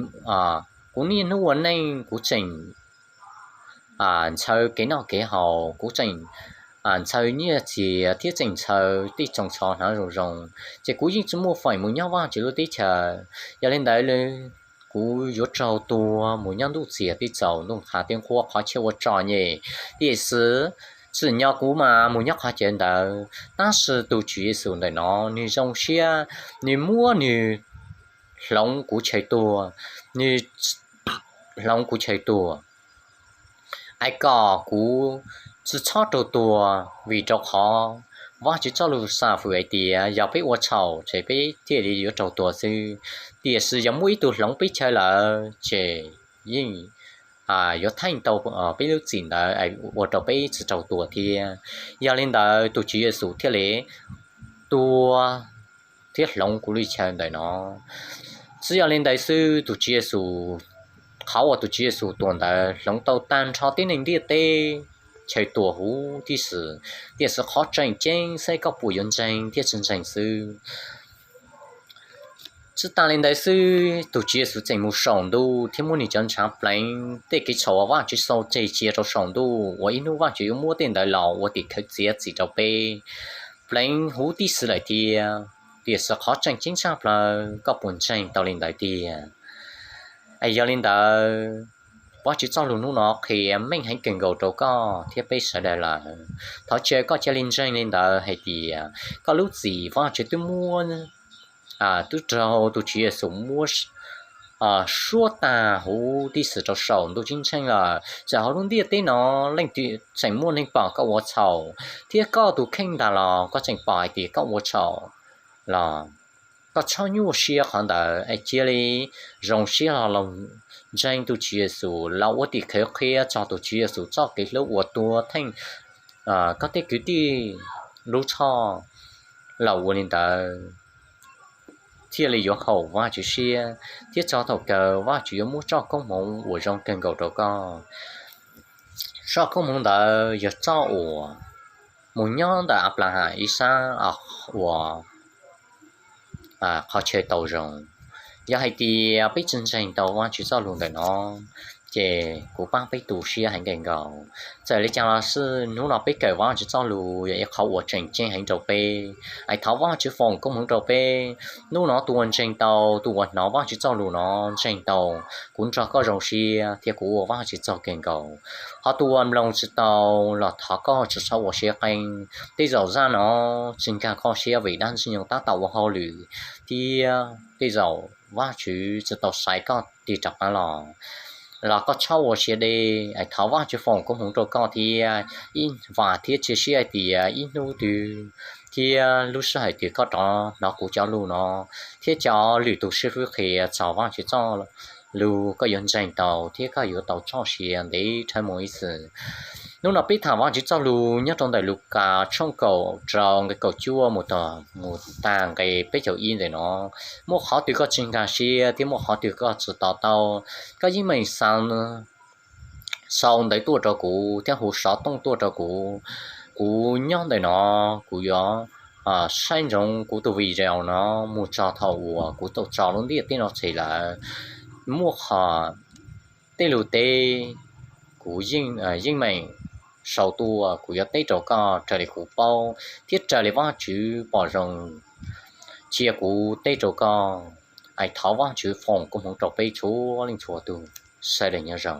kuv niaj hnub ua neej kuv tseem ntxhawv kev noj kev haus, kuv tseem ntxhawv nyiaj txiag thiab tseem ntxhawv tej tsoos tsho hnav zoo zoo, ces kuv yeej tsis muaj feem mus nyob Vajtswv lub teb chaws. Yog li ntawd, kuv yuav raug tuag mus nyob ntuj txiag tej txaus ntuj qhav tej nqhuab qhov chaw ua tso nyem. Tiam sis tsim nyog kuv mas mus nyob qhov chaw ntawd, tab sis tus Tswv Yexus ntawm no, nws zoo siab, nws muab nws hloov kuv chaw tuag, nws hloov kuv chaw tuag, es kom kuv tsis txhob raug tuag, vim rau qhov Vajtswv txoj lus xam fwm hais tias yog peb ua txhaum ces peb thiaj li yuav raug tuag xwb. Tiam sis yog muaj ib tug hloov peb chaw lawm ces yeej yuav theej tau peb lub txim ntawd ua rau peb tsis raug tuag thiab. Yog li ntawd tus Tswv Yexus thiaj li tuag thiab hloov kuv li chaw ntawm no. Tsis yog li ntawd xwb, tus Tswv Yexus, qhov uas tus Tswv Yexus tuag ntawd hloov tau tag nrho tib neeg ntiaj teb chaw tuag huv tib si, tiam sis qhov tseem ceeb xwb koj puas yuav ntseeg thiab tsis ntseeg xwb. Tsis tas li ntawd xwb, tus Tswv Yexus tseem mus saum ntuj thiab muab nws cov ntshav pleev tej kev txhaum uas Vajtswv sau tseg cia rau saum ntuj uas ib hnub Vajtswv yuav muab tej ntawd los ua tim khawv txiav txim rau peb, pleev huv tib si lawm thiab. Tiam sis qhov tseem ceeb tshaj plaws koj puas ntseeg tau li ntawd tiag? Es yog li ntawd, Vajtswv txoj lus hnub no qhia meej heev kawg nkaus rau koj thiab peb sawv daws lawm. Thov caw koj cia li ntseeg li ntawd hais tias koj lub txim Vajtswv twb muab, twb raug tus Tswv Yexus muab suab tag huv tib si rau saum ntuj ceeb tsheej lawm. Txawm hauv lub ntiaj teb no leej twg tseem muaj neeg pom koj ua txhaum, thiab koj tus kheej ntag los koj tseem pom hais tias koj ua txhaum los koj txhob nyuaj siab qhov ntawd es cia li zoo siab los los ntseeg tus Tswv Yexus, los ua tim khawv qhia txog tus Tswv Yexus txoj kev hlub uas tuag theej koj tej kwv tij lub txhoj. Los ua li ntawd thiaj li yuav haum Vajtswv siab, thiab txog thaum kawg Vajtswv yuav muab txoj koob hmoov uas zoo kawg nkaus rau koj. Txoj koob hmoov ntawd yog txoj uas mus nyob ntawm Anplaham, Ixaj uas qhov chaw tau zoo. Yog hais tias peb tsis ntseeg tau Vajtswv txoj lus ntawm no, ces kuv pab peb tu siab heev kawg nkaus. Txawm li cas los xij, hnub no peb kawm Vajtswv txoj lus yog ib qhov uas tseem ceeb heev rau peb. Es thov Vajtswv foom koob hmoov rau peb. Hnub no tus uas ntseeg tau, tus uas hnov Vajtswv txoj lus no ntseeg tau, kuv nrog koj zoo siab thiab kuv ua Vajtswv tsaug kawg nkaus. Ho tus uas mloog tsis tau los thov koj tsis txhob ua siab qeeb. Tej zaum zaj no tsis nkag koj siab vim dab ntxwg nyoog tab tom ua hauj lwm thiab tej zaum Vajtswv tsis tau xaiv koj tig rov qab los, los koj txhob ua siab deb. Es thov Vajtswv foom koob hmoov rau koj thiab. Vam thiab cia siab hais tias ib hnub twg thiab lub sij hawm twg koj rov hnov kuv cov lus no thiab cov lwm tus sib fwb qhia txog Vajtswv txoj lus, koj yuav ntseeg tau thiab koj yuav tau txoj sia ntev dhawv mus ib txhis. Hnub no peb tham Vajtswv txoj lus nyob rau ntawm Lukas tshooj kaum rau nqe kaum cuaj mus txog mus tag nqe peb caug ib ntawm no. Muaj qhov twg koj tsis nkag siab thiab muaj qhov twg koj tsis to taub, koj yeej meem xa sau ntawv tuaj rau kuv thiab hu xov tooj tuaj rau kuv. Kuv nyob ntawm no, kuv yuav saib ntsoov kuv tus video no mus txog thaum uas kuv tau tso lub ntiaj teb no tseg lawm. Muaj qhov tej lus teb kuv yeej meem sau tuaj, kuv yuav teb rau koj raws li kuv paub thiab raws li Vajtswv pom zoo. Cia kuv teb rau koj, es thov Vajtswv foom koob hmoov rau peb txhua leej txhua tus. Sawv daws nyob zoo.